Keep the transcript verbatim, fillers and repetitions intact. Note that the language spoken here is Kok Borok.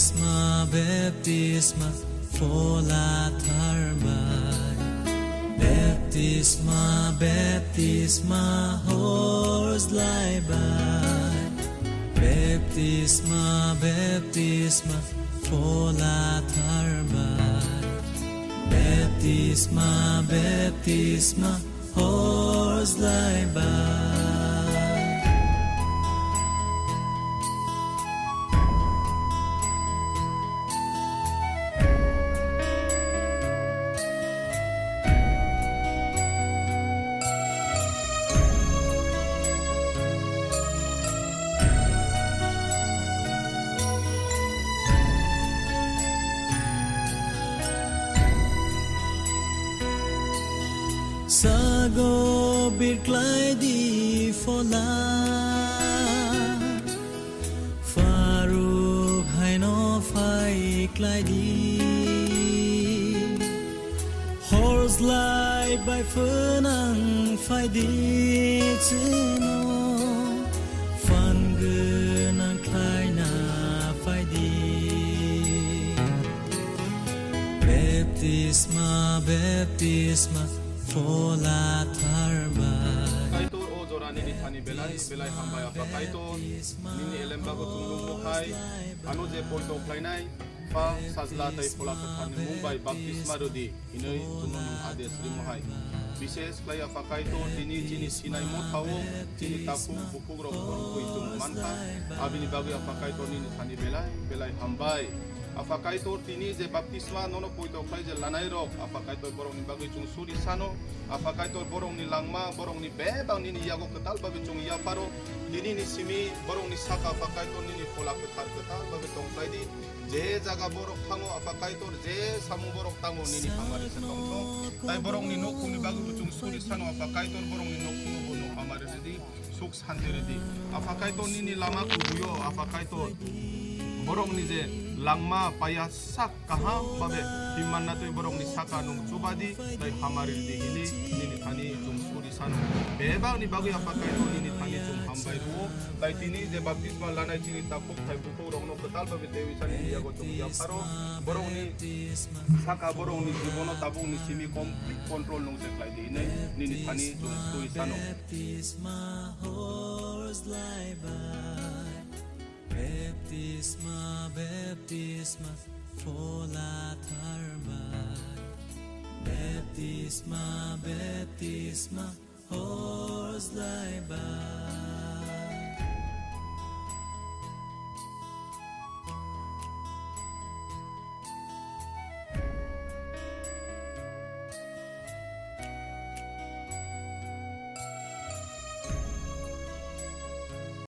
Baptisma, baptisma, phola tharbai. Baptisma, baptisma, horslaibai. Baptisma, baptisma, phola tharbai. Baptisma, baptisma, horslaibai. Sago birklai di phola, Faruk haino phai klai di. Horslaibai phwnang phai di chwngno, phan gwnang khlaina phai di. Baptisma, baptisma, phola tharbai. Kaitor, o jora nini thani belai belai hambai, Apha Kaitor, nini elembago chwng nungmo hai, ano je poito khlainai, Pha, Sajla tei Phola Kwtharni mung bai baptisma rwdi, hinwi chwngno nwng ades rimo hai. Bises khlai Apha Kaitor, tini chini sinai mothao, chini takhuk bukhukrok phwrwngwi chwng mankha, abini bagwi Apha Kaitor nini thani belai belai hambai. Apha Kaitor, tini je baptisma nono poito khlai je lanairok, Apha Kaitor, borokni bagwi chwng suri sano. Apha Kaitor, borokni langma, borokni bebak nini yago kwtal bagwi chwng yapharo. Tinini simi borokni saka, Apha Kaitor, nini Phola Kwthar kwtal bagwi tong khlai di. Je jaga borok thango, Apha Kaitor, je samung borok tango, nini hamari se tongthok. Tai borokni nokhungni bagwi bo chwng suri sano, Apha Kaitor, borokni nokhungo bo nwng hamari rwdi, suk santi rwdi. Apha Kaitor, nini lama kubuio, Apha Kaitor, borokni je langma paya sak kaham babe himmanna twi borokni saka nwng chubadi, tai hamari rwdi hini nini thani chwng suri sano. Bebakni bagwi, Apha Kaitor, nini thani chwng hambai rwo. Tai tini je baptisma lanai chini takhuk thai bukhukrokno kwtal babe teiwi sani yago chwng yapharo. Borokni saka, borokni jibono tabukni simi complete control nwng se khlai di hinwi nini thani chwng suri sano. Baptisma horslaibai. Baptisma, baptisma, phola tharbai. Baptisma, baptisma, horslaibai.